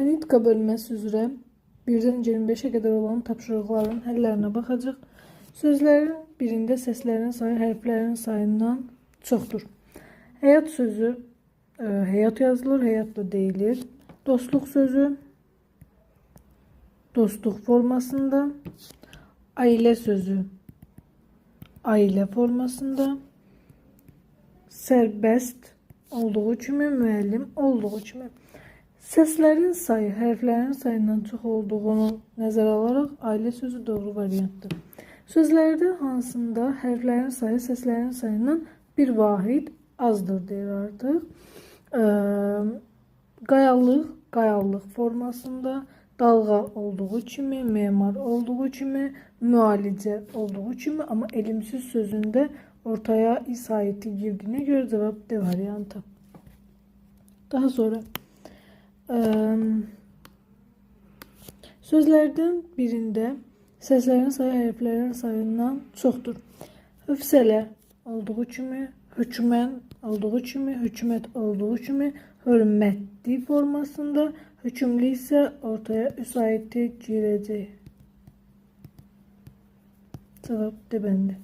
Fonetika bölməsi üzrə 1-dən 25-ə qədər olan tapşırıqların həllərinə baxacaq. Sözlərin birində səslərin sayı hərflərin sayından çoxdur. Həyat sözü həyat yazılır, həyat da deyilir. Dostluq sözü dostluq formasında, ailə sözü ailə formasında, sərbəst olduğu kimi, müəllim olduğu kimi. Səslərin sayı hərflərin sayından çox olduğunu nəzərə alaraq ailə sözü doğru variantdır. Sözlərdə hansında hərflərin sayı səslərin sayından bir vahid azdır deyir artıq. Qayalıq, qayalıq formasında, dalğa olduğu kimi, memar olduğu kimi, müalicə olduğu kimi, amma elmsiz sözündə ortaya i saiti girdiyinə görə cavab D variantı. Daha sonra sözlərdən birində səslərin sayı hərflərin sayından çoxdur. Hövsələ olduğu kimi, hökmən olduğu kimi, hökumət olduğu kimi, hörmətli formasında, hökmlü isə ortaya üsaiti girəcək. Cavab D bəndi.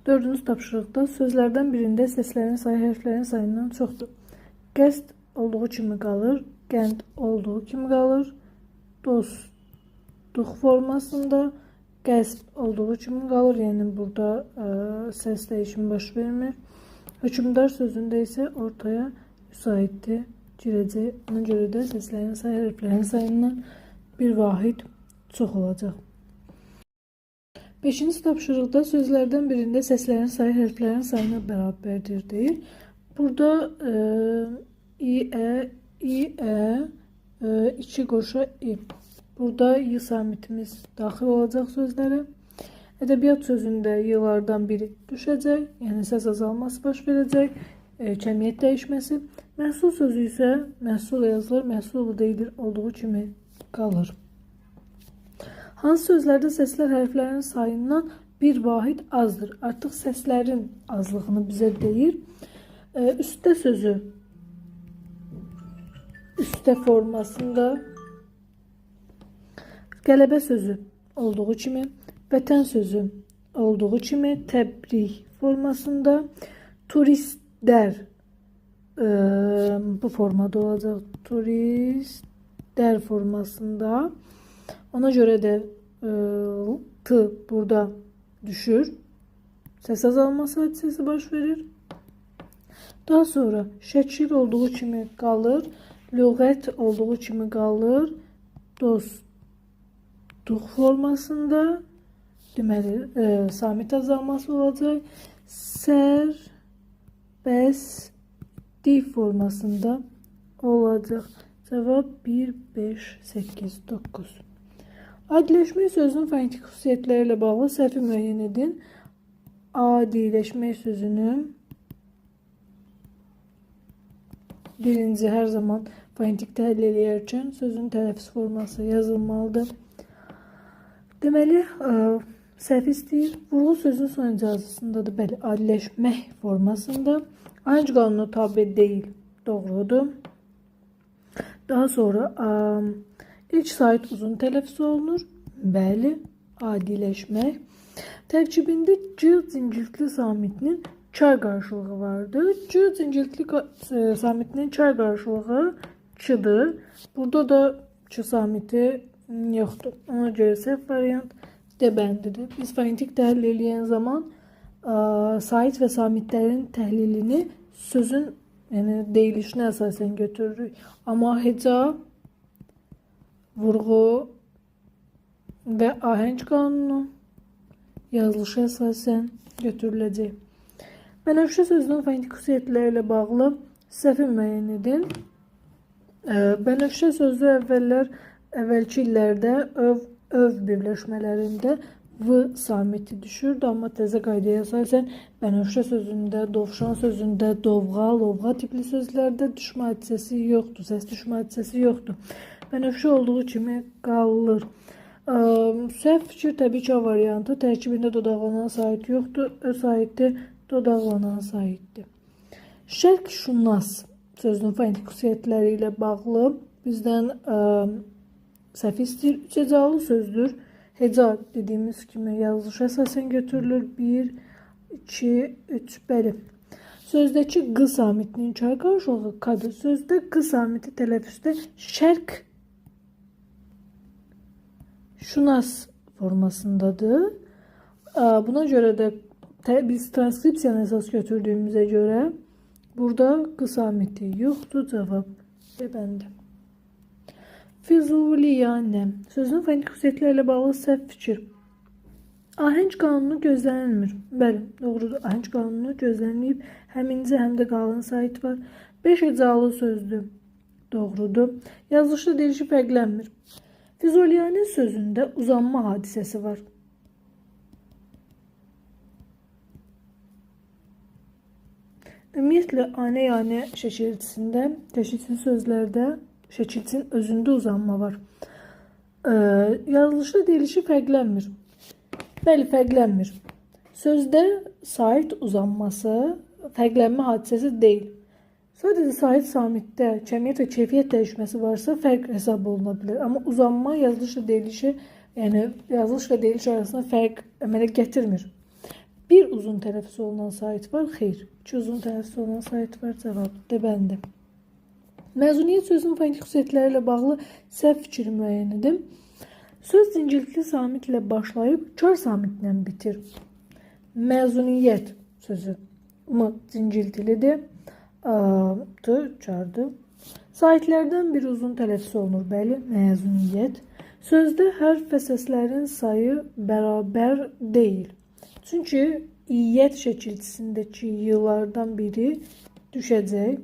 Dördüncü tapşırıqda sözlərdən birində səslərin sayı hərflərin sayından çoxdur. Qəsd olduğu kimi qalır, qənd olduğu kimi qalır, dostluq formasında, qəsb olduğu kimi qalır, yəni burada səs dəyişimi baş vermir. Hökmdar sözündə isə ortaya müsaitli girəcək. Ona görə də səslərin sayı hərflərin sayından bir vahid çox olacaq. Beşinci tapşırıqda sözlərdən birində səslərin sayı hərflərin sayına bərabərdir deyir. Burada i, e, i, e, 2 qoşa i. Burada y samitimiz daxil olacaq sözlərə. Ədəbiyyat sözündə y-lardan biri düşəcək, yəni səs azalması baş verəcək, kəmiyyət dəyişməsi. Məhsul sözü isə məhsul yazılır, məhsul deyilir, olduğu kimi qalır. Hansı sözlərdə səslər hərflərin sayından bir vahid azdır? Artıq səslərin azlığını bizə deyir. Üstə sözü üstə formasında, qələbə sözü olduğu kimi, vətən sözü olduğu kimi, təbrik formasında, turistlər bu formada olacaq. Turistlər formasında. Ona görə də T burada düşür. Səs azalması hadisəsi baş verir. Daha sonra şəkil olduğu kimi qalır, lüğət olduğu kimi qalır, dostluq formasında, deməli, samit azalması olacaq, sərbəstlik formasında olacaq. Cavab 1, 5, 8, 9. Adiləşmək sözünün fonetik xüsusiyyətləri ilə bağlı səhvi müəyyən edin. Adiləşmək sözünün birinci hər zaman fonetik təhlil eləyərkən sözün tələffüz forması yazılmalıdır. Deməli, səhv istəyir. Vurğu sözün son icazəsindədir. Bəli, adiləşmək formasında. Ahenc qanununa tabe deyil. Doğrudur. Daha sonra ilk sait uzun tələffüz olunur. Bəli, adiləşmək. Tərkibində C cingiltli samitinin çay qarşılığı vardır. C cingiltli samitinin çay qarşılığı Ç-dır. Burada da Ç samiti yoxdur. Ona görə səhv variant D bəndidir. Biz fonetik təhlil eləyən zaman sait və samitlərin təhlilini sözün, yəni deyilişinə əsasən götürürük. Amma heca, vurğu və ahəng qanunu yazılışa əsasən götürüləcək. Bənövşə sözünün fonetik xüsusiyyətləri ilə bağlı səhvi müəyyən edin. Bənövşə sözü əvvəlki illərdə öv birləşmələrində V samiti düşürdü, amma təzə qaydaya əsasən bənövşə sözündə, dovşan sözündə, dovğa, lovğa tipli sözlərdə düşmə hadisəsi yoxdur, səs düşmə hadisəsi yoxdur. Bənövşə olduğu kimi qalır. Səhv fikir təbii ki, A variantı, tərkibində dodaqlanan sait yoxdur, Ö saiti dodaqlanan saitdir. Şərqşünas sözünün fonetik xüsusiyyətləri ilə bağlı bizdən səhv istəyir. Üç hecalı sözdür. Heca dediyimiz kimi yazılışa əsasən götürülür. 1, 2, 3, bəli. Sözdəki q samitinin çay qarşılığı k-dır. Sözdə q samiti tələffüzdə şərq şunas formasındadır. Buna görə də biz transkripsiyanı əsas götürdüyümüzə görə burada q samiti yoxdur. Cavab B bəndi. Füzuliyanə sözünün fonetik xüsusiyyətləri ilə bağlı səhv fikir. Ahəng qanunu gözlənilmir. Bəli, doğrudur. Ahəng qanunu gözlənilməyib. Həm incə, həm də qalın sait var. 5 hecalı sözdür. Doğrudur. Yazılışda deyilişi fərqlənmir. Füzuliyanə sözündə uzanma hadisəsi var. Ümumiyyətlə, anə-yanə şəkilçisində, şəkilçisi sözlərdə, şəkilçisinin özündə uzanma var. Yazılışda deyilişi fərqlənmir. Bəli, fərqlənmir. Sözdə sait uzanması fərqlənmə hadisəsi deyil. Sadəcə sait samitdə kəmiyyət və keyfiyyət dəyişməsi varsa fərq hesab oluna bilər. Amma uzanma yazılışla deyilişi, yəni yazılış və deyiliş arasında fərq əmələ gətirmir. Bir uzun tələffüz olunan sait var, xeyr. İki uzun tələffüz olunan sait var, cavab D bəndi. Məzuniyyət sözünün fonetik xüsusiyyətləri ilə bağlı səhv fikri müəyyən edin. Söz zingiltili samitlə başlayıb çar samitlə bitir. Məzuniyyət sözü m zingiltilidir. T çardır. Saitlərdən biri uzun tələffüz olunur. Bəli, məzuniyyət. Sözdə hərf və səslərin sayı bərabər deyil. Çünki iyyət şəkilçisindəki yıllardan biri düşəcək.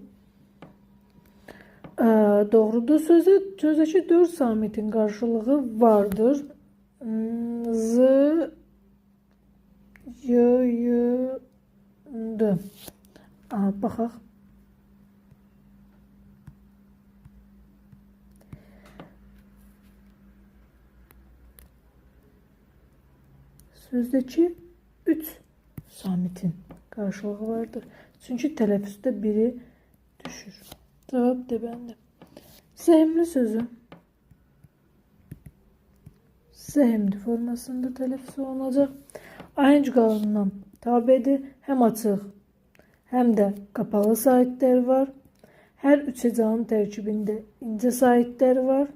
Doğrudur. Sözdəki 4 samitin qarşılığı vardır. Z, Y, Y, D. Aha, baxaq. Sözdəki 3 samitin qarşılığı vardır. Çünki tələffüzdə biri düşür. Cavab D bəndi. Zəhmli sözü zəhmli formasında tələffüz olunacaq. Ahəng qanununa tabedir. Həm açıq, həm də qapalı saitlər var. Hər üç hecanın tərkibində incə saitlər var.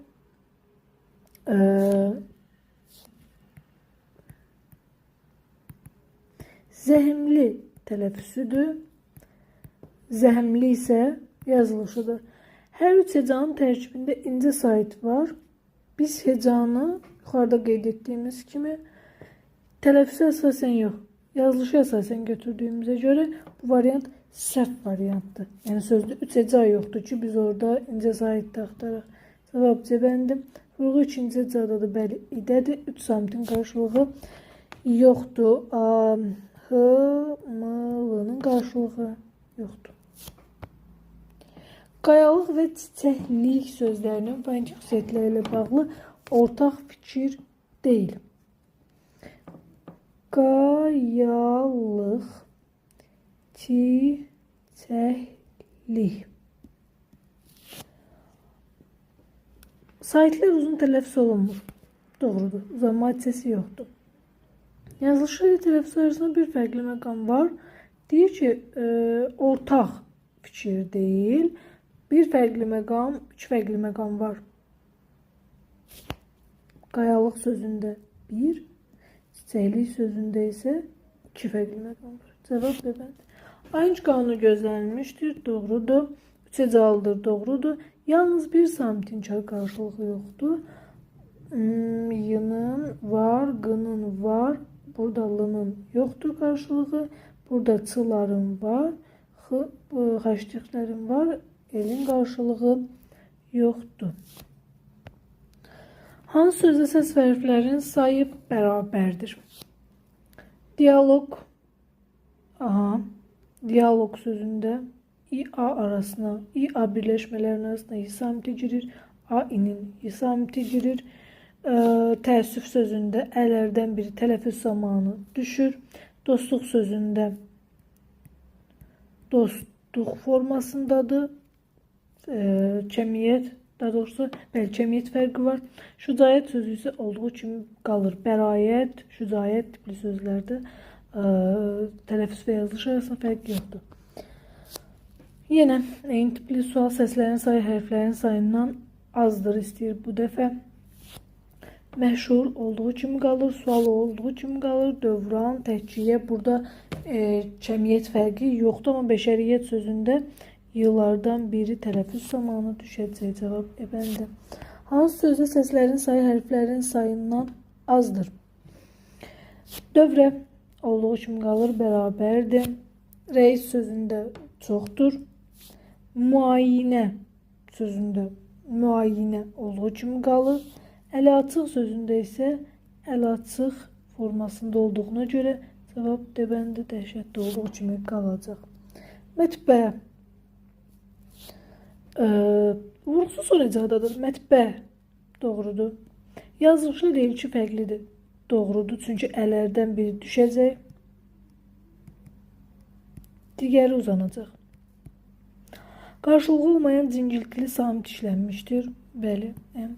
Zəhmli tələffüzüdür. Zəhmli isə yazılışıdır. Hər üç hecanın tərkibində incə sait var. Biz hecanı yuxarıda qeyd etdiyimiz kimi tələffüzə əsasən yox, yazılışa əsasən götürdüyümüzə görə bu variant səhv variantdır. Yəni sözdə 3 heca yoxdur ki, biz orada incə saitdə axtaraq. Cavab C bəndi. Vurğu ikinci hecadadır, bəli, idədir. 3 samitin qarşılığı yoxdur. A, H, M, L-nin qarşılığı yoxdur. Qayalıq və çiçəklik sözlərinin fonetik xüsusiyyətləri ilə bağlı ortaq fikir deyil. Qayalıq, çiçəklik. Saitlər uzun tələffüz olunmur. Doğrudur. Uzanma hadisəsi yoxdur. Yazılışı ilə tələffüz arasında bir fərqli məqam var. Deyir ki, ortaq fikir deyil. Bir fərqli məqam, üç fərqli məqam var. Qayalıq sözündə bir, çiçəklik sözündə isə iki fərqli məqam var. Cavab B bəndi. Ahəng qanunu gözlənilmişdir, doğrudur. Üç hecalıdır, doğrudur. Yalnız bir samitin çar qarşılığı yoxdur. Y-nın var, Q-nın var. Burada L-nın yoxdur qarşılığı. Burada Ç-ların var, H-ların var. L-in qarşılığı yoxdur. Hansı sözdə səs və hərflərin sayı bərabərdir? Diyaloq. Aha. Diyaloq sözündə İ, A arasına, İ, A birləşmələrinin arasına Y samiti girir. A, İ-nin Y samiti girir. Təəssüf sözündə ələrdən biri tələffüz zamanı düşür. Dostluq sözündə dostluq formasındadır. Cəmiyyət, daha doğrusu, bəli, cəmiyyət fərqi var. Şücaət sözü isə olduğu kimi qalır. Bəraət, şücaət tipli sözlərdə tələffüz və yazılış arasında fərq yoxdur. Yenə eyni tipli sual səslərin sayı hərflərin sayından azdır istəyir bu dəfə. Məşhur olduğu kimi qalır, sual olduğu kimi qalır, dövran, təhciyə. Burada cəmiyyət fərqi yoxdur, amma bəşəriyyət sözündə yıllardan biri tələffüz zamanı düşəcək. Cavab E-bəndi. Hansı sözdə səslərin sayı hərflərin sayından azdır? Dövrə olduğu kimi qalır, bərabərdir. Rəis sözündə çoxdur. Müayinə sözündə müayinə olduğu kimi qalır. Əli açıq sözündə isə əl açıq formasında olduğuna görə cavab D-bəndi dəhşətli olduğu kimi qalacaq. Mətbə. Vurğusu son icadadır. Mətbə doğrudur. Yazılışı deyil ki, fərqlidir. Doğrudur. Çünki əllərdən biri düşəcək, digəri uzanacaq. Qarşılığı olmayan cingiltili samit işlənmişdir. Bəli. M.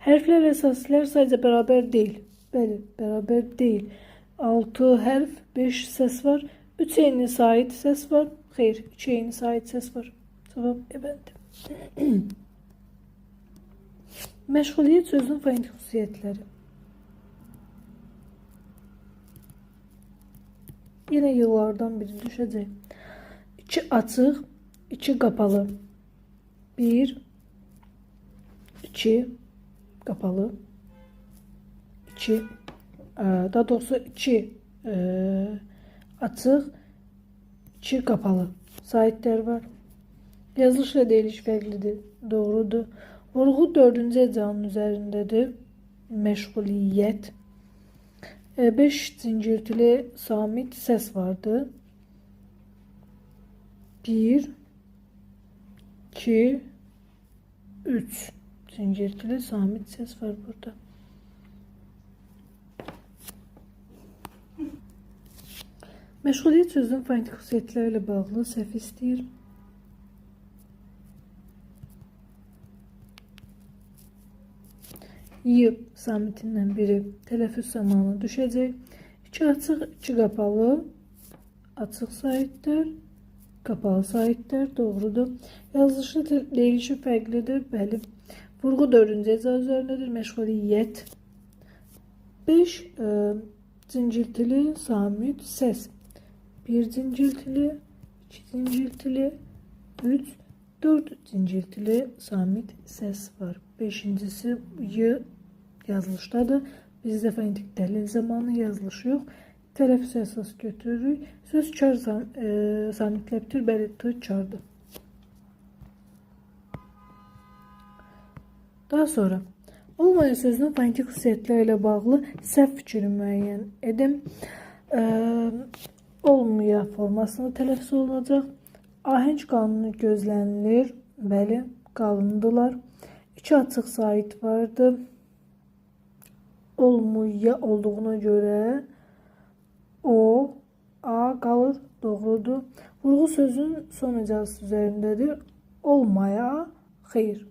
Hərflər və səslər sayca bərabər deyil. Bəli, bərabər deyil. 6 hərf, 5 səs var. 3 eyni sait səs var. Xeyr, 2 eyni sait səs var. Cavab E-bəndi. Məşğuliyyət sözünün fonetik xüsusiyyətləri. Yenə yıllardan biri düşəcək. 2 açıq, 2 qapalı. 1, 2 qapalı, 2, daha doğrusu 2 açıq, 2 qapalı saitlər var. Yazılışla deyiliş fərqlidir, doğrudur. Vurğu 4-cü hecanın üzərindədir. Məşğuliyyət. 5 cingiltili samit səs vardı. 1, 2, 3 cingiltili samit səs var burada. Məşğuliyyət sözünün fonetik xüsusiyyətləri ilə bağlı səhv istəyir. Y samitindən biri tələffüz zamanı düşəcək. 2 açıq, 2 qapalı. Açıq saitlər, qapalı saitlər doğrudur. Yazılışı deyilişi fərqlidir. Bəli. Vurğu 4-cü heca üzərindədir. Məşğuliyyət. 5 cingiltili samit səs. 1 cingiltili, 2 cingiltili, 3, 4 cingiltili samit səs var. 5-incisi Y yazılışdadır. Bizdə fonetik təhlil zamanı yazılışı yox. Tələffüz əsas götürürük. Söz çar samitlə bitir. Bəli, T çardır. Daha sonra olmayan sözünün fonetik xüsusiyyətləri ilə bağlı səhv fikri müəyyən edim. Olmaya formasında tələffüz olunacaq. Ahəng qanunu gözlənilir. Bəli, qalındılar. 2 açıq sait vardı. Olmaya olduğuna görə O, A qalır. Doğrudur. Vurğu sözün son hecası üzərindədir. Olmaya, xeyr.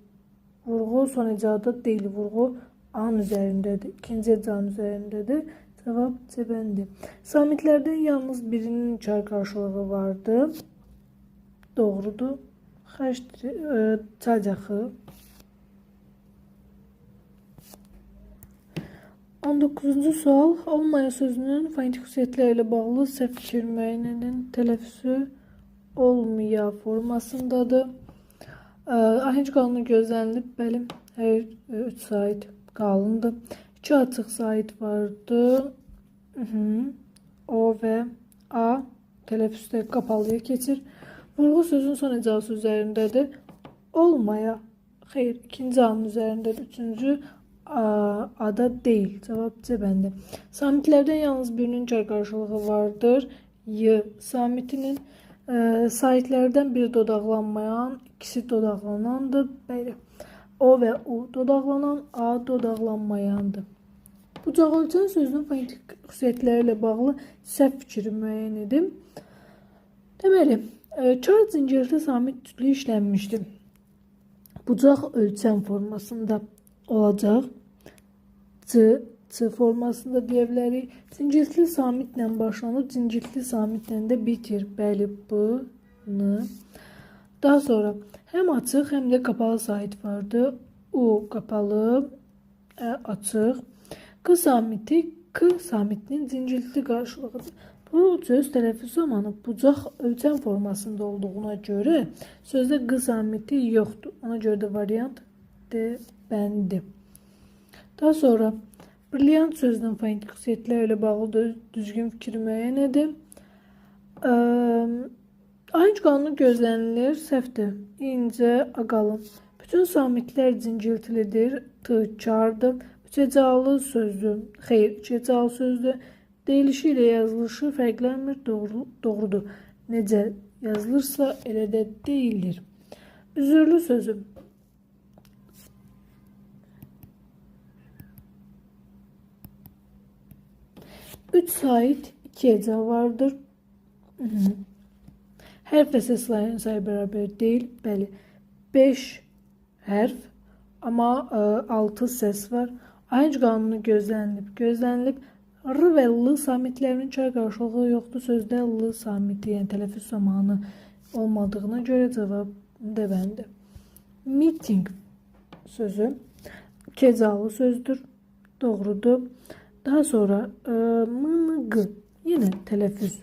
Vurğu son hecada deyil. Vurğu A-nın üzərindədir. İkinci hecanın üzərindədir. Cavab C bəndi. Samitlərdən yalnız birinin çar qarşılığı vardı. Doğrudur. Çacaxı. 19-cu sual. Olmaya sözünün fonetik xüsusiyyətləri ilə bağlı səhv fikir müəyyən edin. Tələffüzü olmaya formasındadır. Ahəng qanunu gözlənilib. Bəli, hər 3 sait qalındır. 2 açıq sait vardı. O və A tələffüzdə qapalıya keçir. Vurğu sözün son hecası üzərindədir. Olmaya, xeyr, ikinci A-nın üzərindədir. Üçüncü A-da deyil. Cavab C bəndi. Samitlərdən yalnız birinin çar qarşılığı vardır. Y samitinin saitlərdən biri dodaqlanmayan, ikisi dodaqlanandır. Bəli. O və U dodaqlanan, A dodaqlanmayandır. Bucaq ölçən sözünün fonetik xüsusiyyətləri ilə bağlı səhv fikri müəyyən edim. Deməli, çar cingilti samit tütlü işlənmişdir. Bucaq ölçən formasında olacaq. C, C formasında deyə bilərik. Cingiltili samitlə başlanıb, cingiltili samitlə də bitir. Bəli, B, N. Daha sonra həm açıq, həm də qapalı sahit vardı. U qapalı, E açıq. K samiti K samitinin cingiltili qarşılığıdır. Bu söz tələffüz zamanı bucaq ölçən formasında olduğuna görə sözdə Q samiti yoxdur. Ona görə də variant D bəndi. Daha sonra brilliant sözünün fonetik xüsusiyyətləri ilə bağlı düzgün fikri müəyyən edin. Ahenk qanunu gözlənilir, səhvdir. İncə, a qalın. Bütün samitlər cingiltilidir, T kardır. Üç hecalı sözdür, xeyr, üç hecalı sözdür. Deyilişi ilə yazılışı fərqlənmir, doğrudur. Necə yazılırsa elə də deyilir. Üzürlü sözü. Üç sait, 2 heca vardır. Hərf və səslərin sayı bərabər deyil. Bəli, 5 hərf, amma 6 səs var. Ahenk qanunu gözlənilib. Gözlənilib. R və L samitlərinin çay qarşılığı yoxdur. Sözdə L samiti, yəni tələffüz zamanı olmadığına görə cavab D bəndi. Meeting sözü iki hecalı sözdür. Doğrudur. Daha sonra M, N, G yenə tələffüz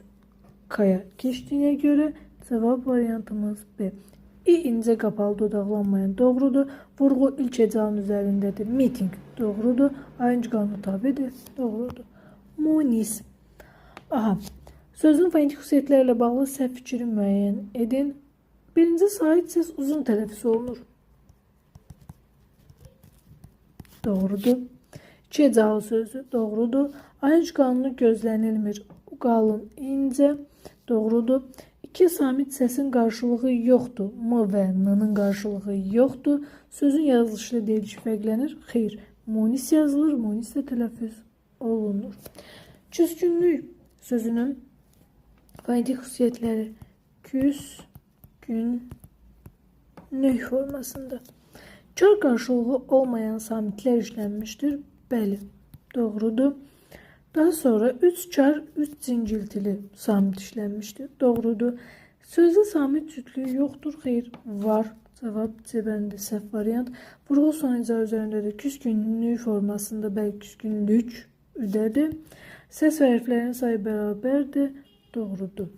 K'ya keçdiyinə görə cavab variantımız B. İ incə qapalı dodaqlanmayan doğrudur. Vurğu ilk hecanın üzərindədir. Meeting doğrudur. Ahenk qanunu tabidir. Doğrudur. Munis. Aha. Sözün fonetik xüsusiyyətləri ilə bağlı səhv fikri müəyyən edin. Birinci sait səs uzun tələffüz olunur. Doğrudur. İki hecalı sözü doğrudur. Ahenk qanunu gözlənilmir. Qalın, incə. Doğrudur. İki samit səsin qarşılığı yoxdur. M və N-nin qarşılığı yoxdur. Sözün yazılışı ilə deyilişi fərqlənir. Xeyr. Munis yazılır. Munis də tələffüz olunur. Küskünlük sözünün fonetik xüsusiyyətləri küskünlük formasında. Kar qarşılığı olmayan samitlər işlənmişdir. Bəli, doğrudur. Daha sonra 3 kar, 3 cingiltili samit işlənmişdir. Doğrudur. Sözdə samit cütlüyü yoxdur. Xeyr, var. Cavab C bəndi səhv variant. Vurğu son heca üzərindədir. Küskünlük formasında, bəli, küskünlük üdədir. Səs və hərflərin sayı bərabərdir. Doğrudur.